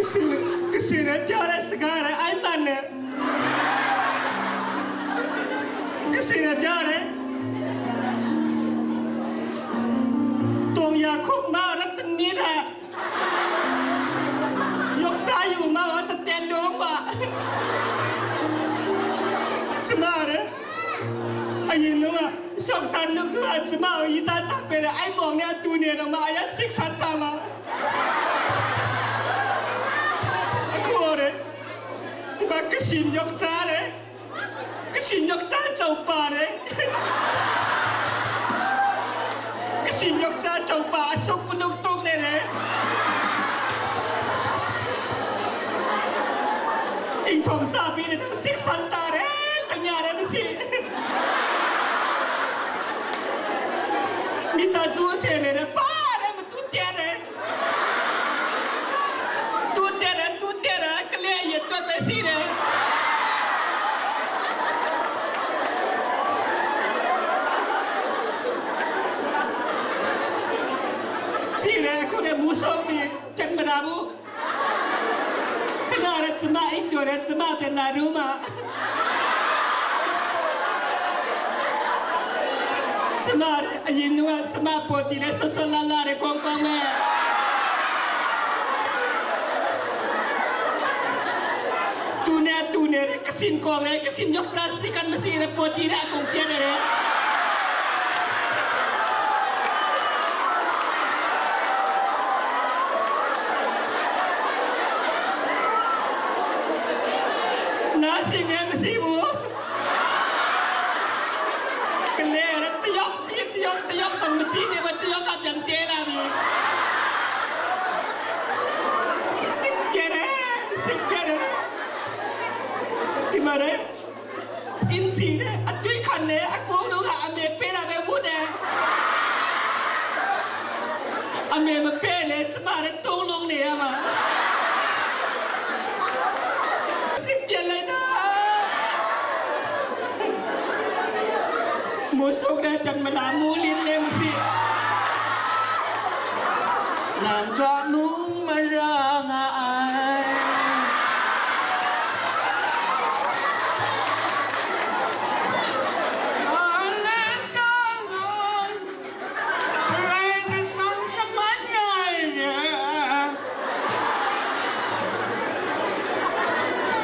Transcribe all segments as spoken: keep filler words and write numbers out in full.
Kasi, kasi na pya re, saga re, ai man ne. Kasi na pya re. Tong ya khup ma rat ni da. Yok sa yu ma wa ta ten dong wa. Sima re. Ayin nu wa. Shok tan nuk nu a sima wa yi ta ta pe re. Ai mong ne a tu ne dong ma a yan sik san ta ma. Aku re. Tiba kasin yok sa re. Kasin yok sa chau pa re. Kasin yok sa chau pa asuk punuk tuk ne re. Ing thong sa bi ne sik san ta re. Tanya re masi. Mita zu se re re pa re matu te re. Tut de re, tut de re, kale ye tut bai si re. Si re, hku de mu sawng ni, tet mara bu. Kana re, tsama ikpyaw re, tsama tet la ru ma. Tsama re, ayin nu a tsama pawti re, sot sot la la re, kawng kawng me. Tu ne, tu ne re, kasin kawng re, kasin yok tsa si kan masi re, pawti re, a kawng pyat re. Na sing re, masi bu. Kale re tayawk, tayawk, tayawk tang machyi de ba tayawk a byan te la mi. Sik pye re, sik pye re. Ti ma re? Insi re, atwi hkan re, akong nung a ame pe la be mu de. Ame mape le, tsama re, tong long ne ya ma. Sik pye lai na. Musuk rai pyan mada mu lin le masi. Nang hta nung mara nga ai. Nang hta nung Karai Kasang shaman ya ai re.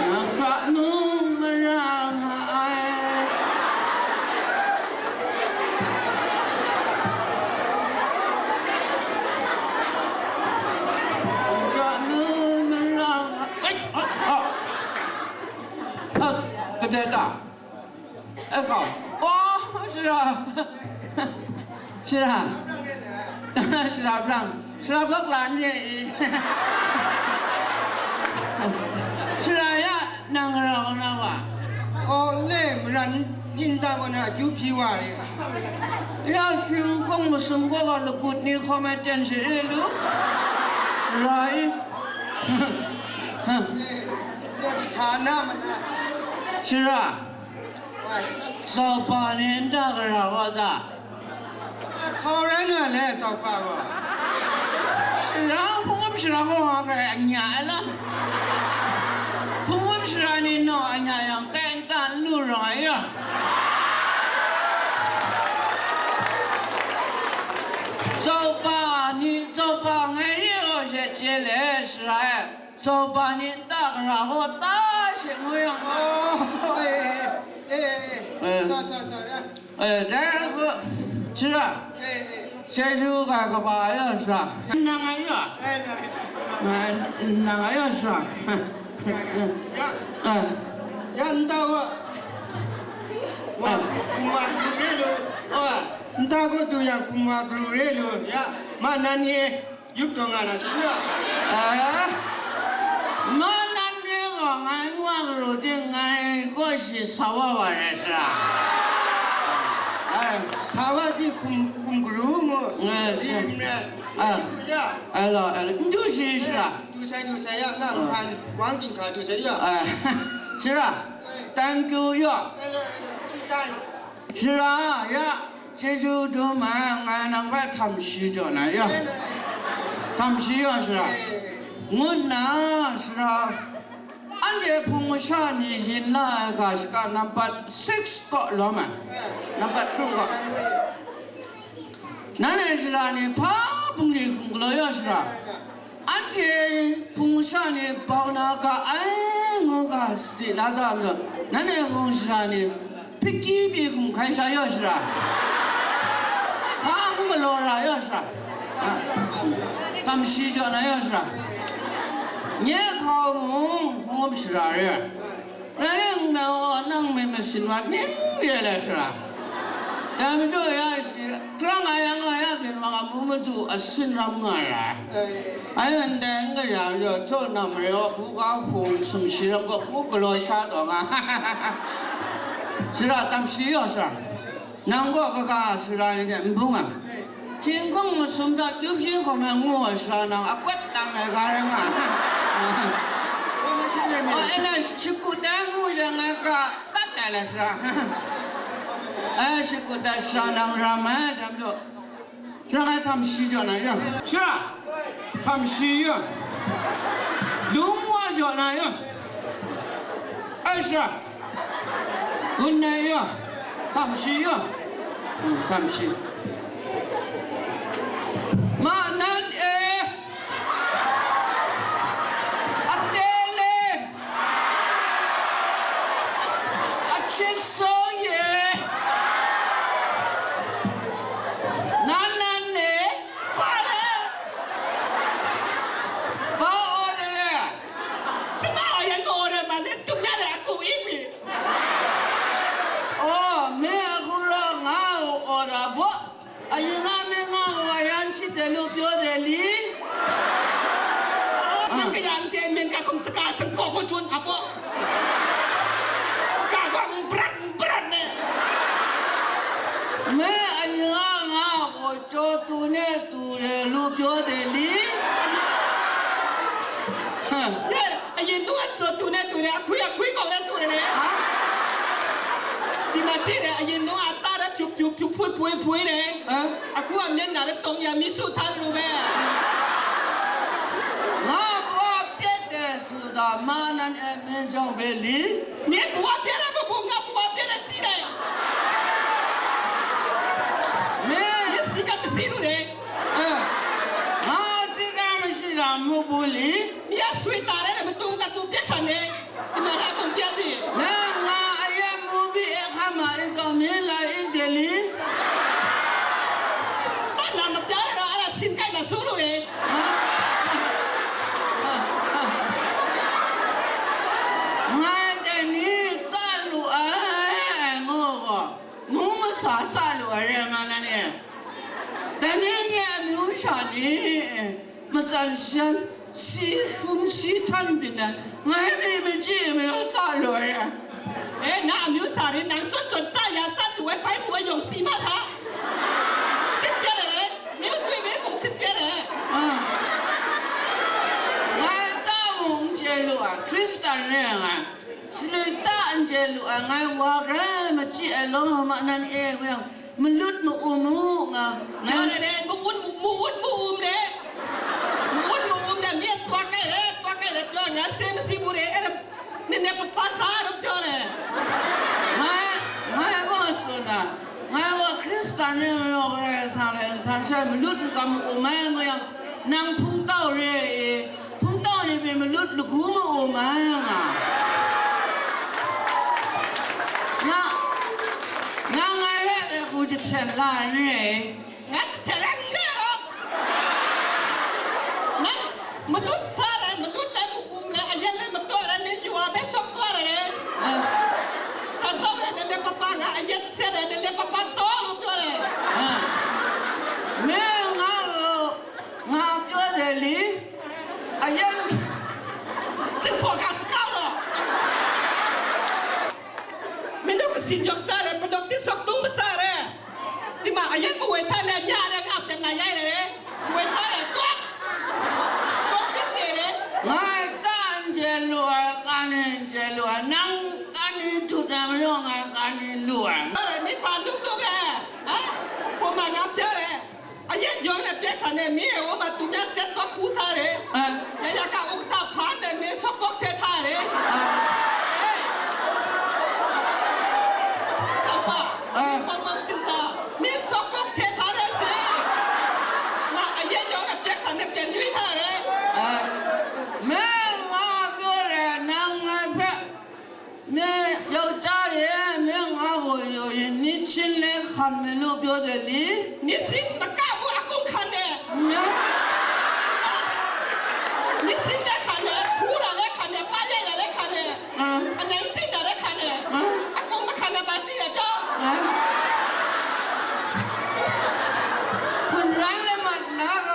Nang hta nung mara nga ai. Nang hta nung mara nga ai. Ai, ai, ai. Ah, kadai ta? E kau. Oh, shara. Shara. Shara brang. Shara bak la ni. Shara ya, nang rau na wa. Oh, le, maran ni nta gaw na akyu hpyi wa re. Ya, hkying hkawng masum gaw ga lagut ni hkawm ai ten she re lu. Shara i. Ya, jahta na ma na. Shara. Wai. Zaupa ni nta gara wa ta? Hkau rai nga le, zaupa gaw. Shara, hpung up shara gaw nga hkrai anya ai la. Hpung up shara ni naw anya yang, tai nta n lu rawng ai ya. Zaupa ni, zaupa ngai re gaw she chye le, shara e. Zaupa ni nta gara gaw ta she ngu yang. Oh, eh, eh, eh, eh. Eh. Sa, sa, sa, ya. Eh, dai gaw, shara. Eh, eh. Chyeju ga kaba ya, shara. Nang a ya. Eh, nang, nang. Eh, nang a ya, shara. Ya, ya. Eh. Ya, nta gaw. Wa, eh. Kumwa gru re lu. Oh. Nta gaw du yang kumwa gru re lu. Ya, ma nan ye. Yup taw nga na shi ya? Eh? Ma nan re gaw ngai nwa garu ting ngai kaw shi sa wa wa rai sha? Eh. Sa wa di hkum, hkum garu mu. Eh, zi eh. N rai. Ah. Yu ya. Ai lo, ai lo. N du shi sha? Eh, du sai, du sai ya. Na, ah, hpan, wang jing hka du sai ya. Eh. Sha? Eh. Thank you ya. Ai lo, ai lo. Tu tai. Sara ya, chyeju dum ai, ngai nang hpe htam shi jaw na ya. Htam shi yaw sara. ngu nna, sara, anhte hpung masha ni yin la ai ga shaka nampat six kaw lawm ai, nampat two kaw. Nanhte sara ni hpa bungli hkum galaw yaw sara, anhte hpung masha ni bau na ga ai ngu ga sadi la da majaw, nanhte hpung sara ni hpiki pyi hkum hkai sha yaw sara, hpa n galaw ra yaw sara, a, htam shi jaw na yaw sara, nye hkau mung hkunggup sara re ai. Rai nna gaw, nang myit masin wa ning re ai sara. Dai majaw ya shi, hkrang a yang gaw, ya byin wa nga mu madu asin ram nga ra ai. Ai ndai n kaya majaw, jaw na mare wa, buga hpung sumshi ram gaw, hku galaw sha taw nga. Sara tam shi yaw sara. Nang gaw kaga sara ni hte n bung a? Hkying hkawng masum hta tyum shi hkawm ai ngu ai sara nang a kawt dang ai ga rai nga. O, e na shakut dai ngu yang ai ga tat ai la sara. Ai, shakut dai sara nang ram ai, dam jaw. Sara ngai htam shi jaw na ya. Sara, htam shi ya. Lung wa jaw na ya. Ai sara. Gun nai ya, htam shi ya, htam shi. Ma nan e, a tele, a chit so ye, nan nan e, pa le, pa o de le. Sima o yan o de ma ne tum ya de a ku i mi. Oh, me a hku rau nga u, ora bo. Ayin nga me nga u, a yan chit de lu pyaw de li? Oh, nang kayang je men ka kum saka chang po ko chun a bo. Ka gwa ng brat, ng brat ne. Me ayin nga nga u, jaw tu ne tu de lu pyaw de li? Huh. Ayin dung a jaw tu ne tu ne, a hkui a hkui kau ne tu ne ne. Ha? Di ma ji ne, ayin dung a ta da pyup pyup pyup pui pui pui ne. Ha? A hku a myen na da tong ya mi su htan ru be. Nga wa pyet de su da ma nan e myen jawng be li. Myen wa pyet da bu bu nga wa pyet da ji ne. Myen. Myen si ka si ru ne. Eh, nga tsi ka mashi lam mu bu li? Mi a swi ta re le matung dat bu pyak san ne. Ima ra kong pyak ni. Na nga a yan mu bi e hka ma in taw mi lai in de li? Tan na ma pya re ra, ara sin kai na su lu re. Ha? Ha, ha. Nga de ni tsa lu ai, ai ngu gaw. Mung masa sa lu ai re nga na ni? Dai ni nye amyu sha ni, matsan shan, si hkum si htan byin ai, ngai mi machyi mayaw sa lu ai re. E, na amyu sa re, nang chyawm chyawm tsa ya tsa lu ai bai bu ai yawng si ma sa. Sit pya re, myu twi me kung sit pya re. Ah. Ngai ta mung n chye lu ai, Hkristan re ai ngai. Sanit ta n chye lu ai, ngai wa grai machyi ai lawm ma nan e, ngu yang, malut ma-um u nga, ngai. Pyaw re re, ma-un, ma-un, ma-um re. Ma-un, ma-um re, mi e twak ai re, twak ai re, pyaw nga, se masi bu re, e re, ni ne pa, pa sa re, pyaw re. Ngai, ngai gaw tsun na, ngai gaw Hkristan ni mayaw Karai Kasang hte nhtan shai malut n kam ma-um ai, ngu yang, nang hpungtau re e, hpungtau ni pyi malut lagu ma-um ai nga. Na, nang ngai hpe dai hku jahten la ai ni e? Ngai jahten ai n re law. Nang malut sa ai, malut ai ma-um ai, ayan ai mataw ai, myit yu a hpe sawk taw ai re. Eh. Htan sau re, nang de papa nga ayan set ai, nang de papa taw lu pyaw ai. Eh. Me nga lu. Nga pyaw de li? Ayan. Jinghpaw ga sakau law. Manu kasin yawk tsa re, palawk di sawk tung matsa re. Tima ayan mawai hta na nya re, nga ap de nga yai re. Mawai hta re, tok. Tok din de re. Ngai ta n chye lu ai, ka ni n chye lu ai, nang ka ni dut ai majaw ngai ka ni lu ai. Ba re, mi pa duk duk re. Ha? Poma nga pya re. Ayan yawng na pyak sa ne, mi e wa ma tum ya jet wa hku sa re. Ah. Ya ya ka Myit pyan yu hta re. အဲ၊ မင်း ငါပြောတယ်၊ နင် ငါ့ဘက်၊ မင်း ယောက်ျားရဲ့၊ မင်း ငါ့ကိုယုံရင်၊ နှစ်ချင်းလည်းခံမယ်လို့ ပြောတယ်လေ။ နှစ်ချင်းမကဘူး၊ အကုန်ခံတယ်။ နော်။ နှစ်ချင်းလည်းခံတယ်၊ ထိုးတာလည်းခံတယ်၊ ပန်းရိုက်တာလည်းခံတယ်။ အဲ၊ အနံၣ်စင်တာလည်းခံတယ်။ အဲ၊ အကုန်မခံတာ ဘာရှိလဲတော့။ အဲ၊ ခုနစ်လက်မှတ် လမ်းက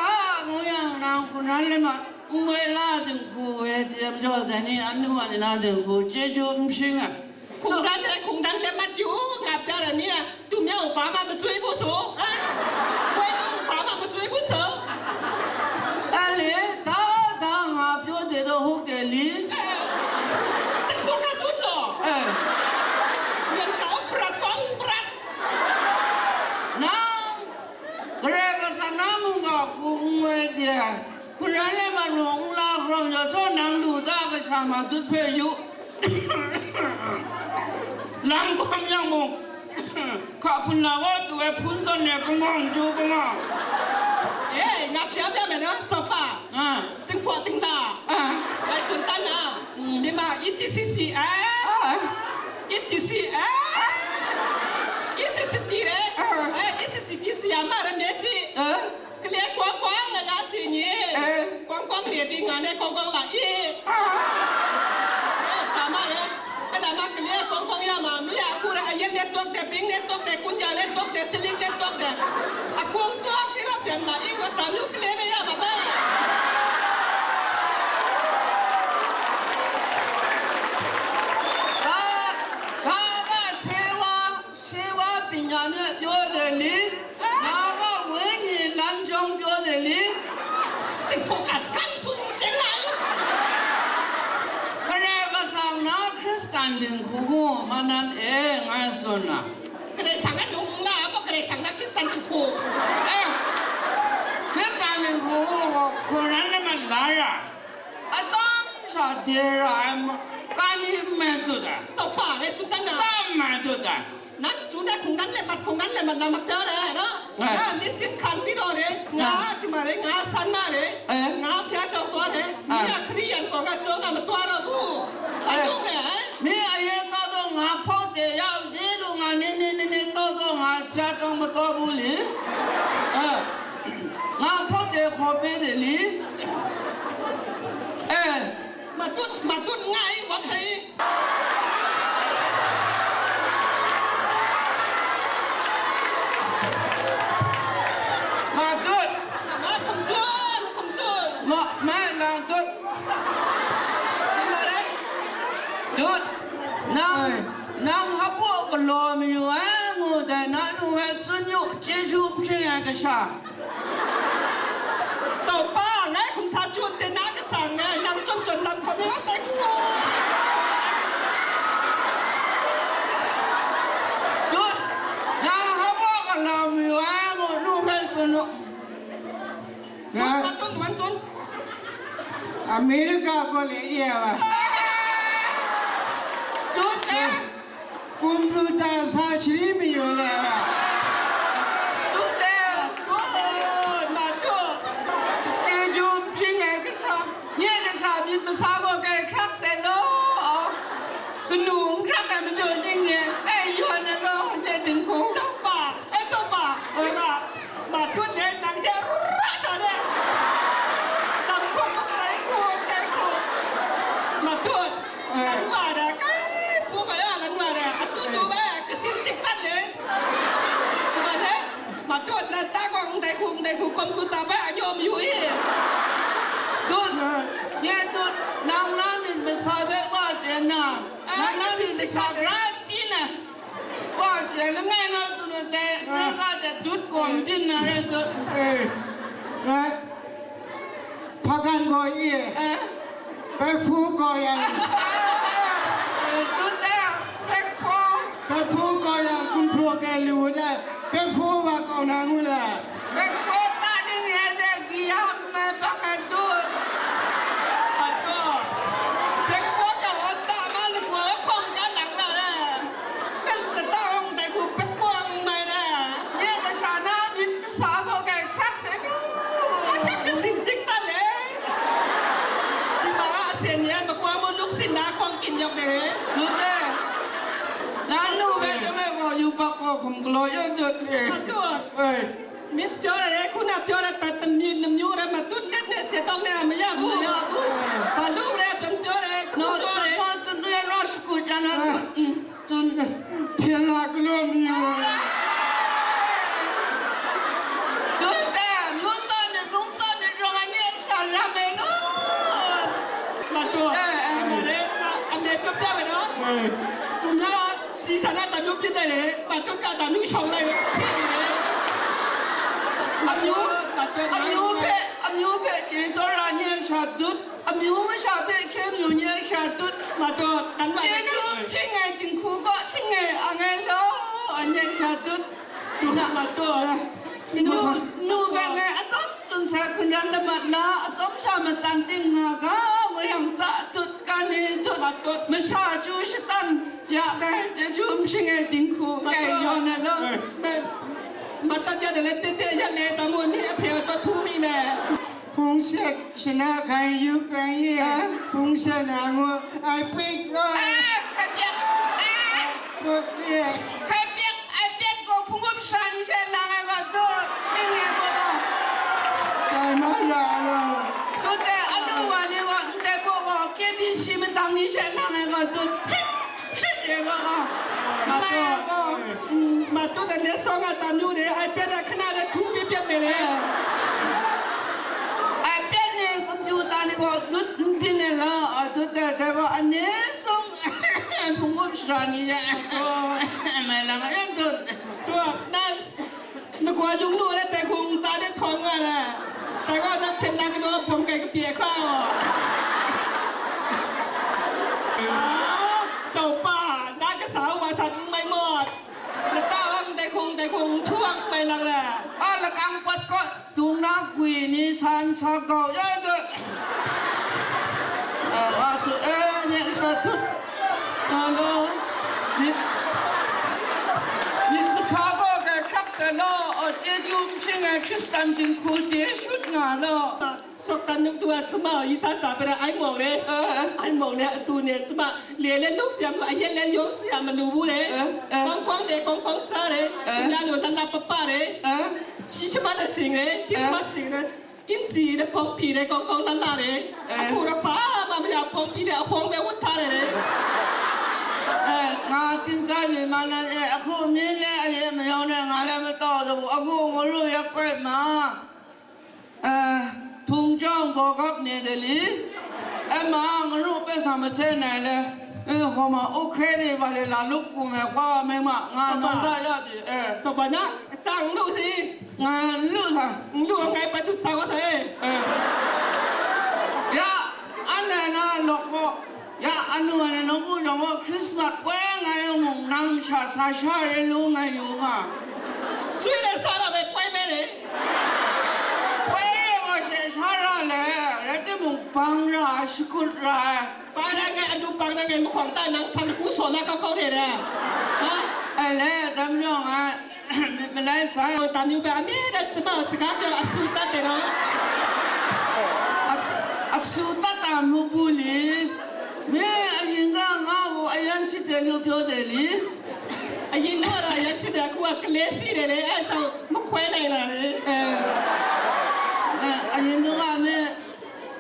ငွေရံငွေ ခုနစ်လက်မှတ် ငွေလမ်းတင်ကူဝဲ တရံကြော်သဲနီ အနုမန္တနာတင်ကူ ကျေးဇူးမရှင်းอ่ะ။ ခုန်တန်းနဲ့ ခုန်တန်းလက်မှတ်ယူ၊ ငါပြတယ်၊ မင်းက သူများကို ဘာမှမကြွေးဘူးဆို၊ ဟမ်၊ ပွဲလုံး ဘာမှမကြွေးဘူးဆို။ အဲ့လေ၊ ဒါက ဒါငါပြောတယ်တော့ ဟုတ်တယ်လေ။ အဲ၊ တစ်ခွက်က ကျွတ်လို့။ အဲ၊ ငါ့ကို ပြတ်ကောင်းပြတ်။ နော်၊ ကရဲကဆန္ဒမှုက ကိုယ်ငွေကျဲ ခုနစ်လက်မှတ် ငွေလမ်း ရံကြော်သဲနီ လူသားကစားမှာ သူ့ဖဲယူ၊ လမ်းကောင်းရောက်မှု ခါခုနက သူ့ရဲ့ဖုန်းသွင်းတဲ့ ကမောင်ကျိုးကမောင်။ အေး၊ ငါပြောပြမယ်နော်၊ စော်ပါ။ အာ။ စင်ဖော်တင်လာ။ အာ။ အဲ၊ စွန်တန်းနာ။ อืม။ ဒီမှာ E T C C အဲ။ အာ။ E T C C အဲ။ E C C T ရဲ။ အာ။ အဲ၊ E C C T ဆရာမရဲ မျက်စိ။ အာ။ ကလဲကွင်းကွင်း ငရစင်ကြီး။ အဲ။ ကွင်းကွင်းနေပြီး ငါနဲ့ ကောင်းကောင်းလာ။ အေး။ အာ။ အဲ၊ ဒါမှရဲ၊ အဲ့ဒါမှ ကလဲကွင်းကွင်းရမှာ။ မင်းက အခုတည်း အရက်နဲ့တွက်တယ်၊ ဘိန်းနဲ့တွက်တယ်၊ ကွန်ယာနဲ့တွက်တယ်၊ စလင်းနဲ့တွက်တယ်။ အကုန်တွက်ပြီးတော့ ပြန်လာ။ အေး၊ ငါတမျိုးကလဲပဲရမှာပဲ။ ဒါ၊ ဒါက ဆေးဝါး၊ ဆေးဝါးပညာနဲ့ ပြောတယ်လေ။ ဒါက ဝိညာဉ်လမ်းကြောင်း ပြောတယ်လေ။ စင်ဖော်ကတ် စကန် သူတင်လာ။ ကရဲကဆန္ဒ ခရစ်ယာန်တင်ကူကို မနန်းအဲ ငါစွန်နာ။ ကရဲဆန္ဒ နုံလာ၊ ပကရဲဆန္ဒ ခရစ်ယာန်တင်ကူ။ အဲ၊ ခရစ်ယာန်တင်ကူကို ခုနစ်လက်မှတ် လမ်းရံ အသုံးချတယ်ရံ ကံမဲတူတာ။ စော်ပါ၊ အဲ၊ စွန်တန်းနာ။ ကံမဲတူတာ။ နသူနဲ့ ခုန်တန်းလက်မှတ်၊ ခုန်တန်းလက်မှတ် လာမပြောနဲ့နော်။ အဲ။ ငါနှစ်ချင်းခံပြီးတော့လေ၊ ငါ၊ အဲ။ ဒီမှာလေ၊ ငါဆန္ဒလေ၊ အဲ။ ငါဘုရားကျောင်းသွားတယ်။ အဲ။ မင်းက ခရစ်ယာန်ကောင်က ကျောင်းကမသွားတော့ဘူး။ အဲ။ ဘာလုပ်လဲ။ မင်းအရင်သောက်တော့ ငါဖောက်တယ်၊ ရောက်သေးလို့ ငါနည်းနည်းနည်းနည်းသောက်တော့ ငါဘုရားကျောင်းမသွားဘူးလေ။ အဲ။ ငါဖောက်တယ် ခေါ်ပေးတယ်လေ။ အဲ။ မတွတ်၊ မတွတ် ငါ့ဝမ်းစာ။ မတွတ်။ မခုံစွန်း၊ မခုံစွန်း။ မ၊ မလန်တွတ်။ မရဲ။ တွတ်။ နင်၊ အဲ။ နင်ဟပ်ဖို့ကလော်မယူဝဲ ငိုတဲ့ နလူဝဲစွန့်ညို့ ကျေးဇူးမတင်ရကရှာ။ စော်ပါ၊ ငါ့ခုံဆါကျူတင်နာကဆန်နဲ့ နင်ကျုံ့ကျုံ့လမ်းခုံမျိုးတိုက်ခု။ တွတ်။ နင်ဟပ်ဖို့ကလော်မယူဝဲ ငိုလူဝဲစွန့်ညို့။ ငါ တွတ်၊ တွတ်၊ တွတ်။ အမေရိကကိုလည်း အေးရပါ။ တွတ်တယ်။ ကွန်ပျူတာစာချီမယူလဲပါ။ တွတ်တယ်။ တွတ်၊ မတွတ်။ ကျေးဇူးတင်ရကရှာ။ ညကစားပြီး မစားဖို့ကဲ ခရစ်စဲလို့။ ကနူးခရစ်ကမကြိုတင်ငယ် အဲယွန်းနဲ့လို့ ညတင်ခုံ။ ကျောင်းပါ၊ အဲကျောင်းပါ။ အဲပါ။ မတွတ်နဲ့ နင်တဲ့ရချာတဲ့။ တမ်ခုံမတိုင်ခုံ တိုင်ခုံ။ မတွတ်။ အဲ။ လမ်းဝါဒကဲ ပူကရလမ်းဝါဒ အတူတူပဲ ကစင်စစ်တတ်လေ။ ဒီမှာလေ မတွတ် နတၢ်ကွန်တိုင်ခုံ တိုင်ခုံ ကွန်ပျူတာပဲ အညိုမယူအီ။ တွတ်။ အဲ။ ညတွတ်။ နင်နာမည်မစားပဲ ဝကျဲနာ။ အဲ။ နင်နာမည်မစား ကစင်စစ်တတ်လေ။ ပြင်းနာ။ ကွာကျဲလငယ်နော် သူတို့တဲ့ အဲ။ ငါကတဲ့ တွတ်ကွန်ပြင်းနာရဲ့တွတ်။ အဲ။ အဲ။ ဖားကန့်ကိုအီး။ အဲ။ ဘက်ဖိုးကိုရန်။ အဲ။ တွတ်တဲ့ ဘက်ဖိုး။ ဘက်ဖိုးကိုရန် ကွန်ပျူတာလူတဲ့ ဘက်ဖိုးပါကောင်းနာမှုလား။ ဘက်ဖိုးတတ်နေရတဲ့ ဒီဟာမပန်းကတွတ်။ အတော့ ဘက်ဖိုးကအတမန်ကွာ ခေါင်းကလန်လာတဲ့ Mr. Tawng Dai Hku Pet Pawng mai na. Nye kasa na myit kasa gaw kai hkrak sai lu. Atak kasin si Dut e. Nang nu hpe chyum ai gaw, yubak gaw hkum galaw yan dut e. Matut. Ai. Myit pyaw ai, hku na pyaw ai, tat namyu, namyu rai matut, net net se tawng ne a maya bu. Maya bu. Ba lu rai, pyan pyaw ai, hku pyaw ai. Tsun, tsun, tsun, tsun, tsun. Hpyen la galaw mi wa. Dut e, mung tsawm myit, mung tsawm myit rawng a nye sha ram e no. Matut. Eh, eh. Ma re, a, ame pyaw pyaw ai no. Eh. Tum na, ji sa na, tanu pyin ai re. Matut ka tanu shawng lai re. Chi ni re. Amyu, matut, amyu hpe, amyu hpe chye tsawra nye sha dut. Amyu masha hpe hkye amyu nye sha dut. Matut, tan ma. Chyeju hpyi ai dinghku gaw shing e ang ai law, nye sha dut. Dut, matut. Nu, nu hpe ngai atsawm tsun sai hkun ran lamat la, atsawm sha matsan ting nga ga, woi yang tsa dut, kan e dut. Matut. Masha chyu shatan ya ai, chyeju n shing ai dinghku, matut, kai yawn ai law. Eh. Me, matat ya de le, tete ya le, tamu ni a hpe taw htu mi me. ဖုန်းဆက် ရှင်နာခံယူခံရ အာ ဖုန်းဆက်နာကို I pick up. အဲ ခက်ပြက် အဲ Pick up. ခက်ပြက် အဲ ပြက်ကို ဖုန်းကို ဖြာနေချက် လာငယ်က တို့ ဟင်းငယ်ပေါ်တော့ တိုင်မလာလို့ တို့တဲ့ အလုပ်ဝါနေက တဲ့ပေါ်က K B C မတောင်နေချက် လာငယ်က တို့ ချစ် ချစ်တယ်ပေါ့။ မတ်တော့ မတ်တော့ တနေ့ဆောင်က တမျိုးတွေ iPad က ခဏနဲ့ ထူပြီး ပြတ်နေတယ်။ iPad နဲ့ ကွန်ပျူတာ နဲ့က တို့ ဖြစ်နေလို့ တို့တဲ့ တဲ့က အနည်းဆုံး ဖုန်းကို ဖြာနေရ ဟော မယ်လာငယ် တို့ တို့ နကွာရုံလို့လည်း တဲခုံစားတဲ့ ထောင်းလာတယ်။ တဲက နဖျက် နကနော ဖုန်းက ပြက်ခါ အာ ကျော်ပါ နကစား ဝါစား မိုင်မတ် နတအောင် တဲခုံ တဲခုံ ထူအောင် မိုင်လာတယ်။ အာ လကံပတ်က တုံနာ ကွီနီ ဆန် ဆာ ကောက် ရ အတွက် အာ ဝါစု အဲ နဲ့ အတွက် ထုတ် အာ လို့ မြစ် မြစ် မစားတော့ က ခက် စ လို့ အ ကျေးဇူး ရှင် ငယ် ခရစ်စတန် တင် ခု ကျေးဇူး ငါ လို့ Sok tanuk dua cuma, yi ta ta pada ai mong ne. Eh. Ai mong ne, atu ne, cuma, le le nuk siam, a yen le yong siam, ma lu bu ne. Eh, eh. Kong kong ne, kong kong sa ne. Eh. Cuma lu la la pa pa ne. Eh. Shi shima da sing ne, Christmas sing ne. Inci ne, pong pi ne, kong kong la la ne. Eh. Aku ra pa, ma ma ya pong pi ne, a hong me wut ta ne ne. Eh, nga cin cai mi ma na ne, aku mi ne, a ye ma yong ne, nga le ma tau da bu, aku ngu lu yak koi ma. အဲ၊ ဖုန်ကြောင့် ဂေါ်ကပ်နေတယ်လေ။ အဲ့မှာ ငရုတ်ပက်ဆံမထည့်နိုင်လဲ။ အဲ၊ ဟိုမှာ အိုခဲတွေပါလေ လာလို့ကိုမယ်ကွာ မိန်းမ။ ငါ ဟုတ်ပါ နောင်တရပြီ။ အဲ။ ဆိုပါနော်။ အစ ငရုတ်စီ။ ငါ ငရုတ်သာ။ ငရုတ် ငါ ပတ်သူ စားပါစေ။ အဲ။ ရ အနန္တ လောက ရ အနု အနု ကို လောက ခရစ်စမတ်ပွဲ ငါ ရုံ နံ ချာ စာ ချာ ရဲ လို ငါ ရုံ က ဆွေးတယ် စားတာပဲ ပွဲမဲတယ်။ ပွဲ ရဲ ကို ရှယ် ချာ ရ လဲ ရဲ တမုံ ပန်း ရ ရှုကုတ် ရ ပါရ ငယ် အဒူ ပန်း ရ ငယ် မခွန် တ နံ ဆန် ကူ စော် လ က ကောက် တယ် ဟမ်။ အဲ လဲ တမုံ ငါ မလိုက်စား။ တမျိုးပဲ အမြဲတမ်း ကျမကို စကားပြောတာ အဆူတတ်တယ်နော်။ အ-၊ အဆူတတ်တာ မဟုတ်ဘူးလေ။ မင်း အရင်က ငါ့ကို အရမ်းချစ်တယ်လို့ ပြောတယ်လေ။ အရင်ကတော့ အရမ်းချစ်တယ်။ အခုက ကလဲရှိတယ်လေ။ အဲဒါဆို မခွဲနိုင်တာလေ။ အဲ။ အဲ၊ အရင်တုန်းက မင်း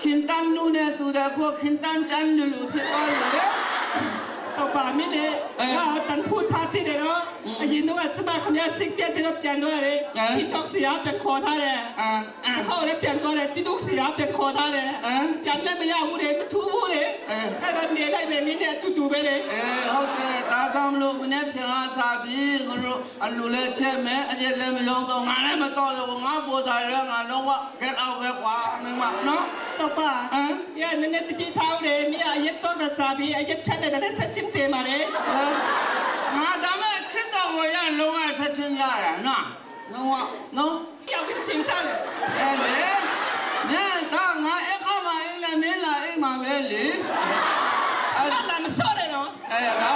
ခင်တန်းနူနဲ့တူတယ်။ အခု ခင်တန်းကျန်းလူလူ ဖြစ်သွားပြီလေ။ ဆိုပါ မင်းလည်း အဲ။ ငါ့ကို တန်ဖိုးထားသင့်တယ်နော်။ อืม။ အရင်တုန်းက ကျမ ခင်ဗျား စိတ်ပျက်ပြီးတော့ ပြန်သွားတယ်။ အဲ။ TikTok ဆရာ ပြန်ခေါ်ထားတယ်။ အဲ။ တစ်ခေါက်လည်း ပြန်သွားတယ်။ TikTok ဆရာ ပြန်ခေါ်ထားတယ်။ အဲ။ ပြန်လည်း မရဘူးလေ။ မထူးဘူးလေ။ အဲ။ အဲ့တော့ နေလိုက်မယ်။ မင်းနဲ့ အတူတူပဲလေ။ အဲ၊ ဟုတ်တယ်။ ဒါကြောင့်မလို့ မနေ့ဖြန်ကစပြီး ငါတို့ အလူလည်းချက်မယ်။ အရက်လည်း မရောတော့။ ငါလည်း မတော့တော့ဘူး။ ငါပေါ်တာလည်း ငါလုံးဝ get out ပဲကွာ မိန်းမနော်။ ဆိုပါ။ အဲ။ ရ နည်းနည်း သတိထားဦးလေ။ မင်းက အရက်တော့တာ စပြီး အရက်ဖြတ်နေတာနဲ့ ချက်ချင်းသေမှာလေ။ အဲ။ ငါ ဒါပေမဲ့ ခရစ်တော်ကို ရ လုံးဝ ချက်ချင်းရတယ်နော်။ လုံးဝနော်။ ပြောင်းပြီး စင်ချတယ်။ အဲလေ။ နဲ ဒါ ငါ အဲခါမှာ အိမ်လည်း မင်းလာအိမ်မှာပဲလေ။ အဲ့ဒါ လာမစော့နဲ့နော်။ အဲ။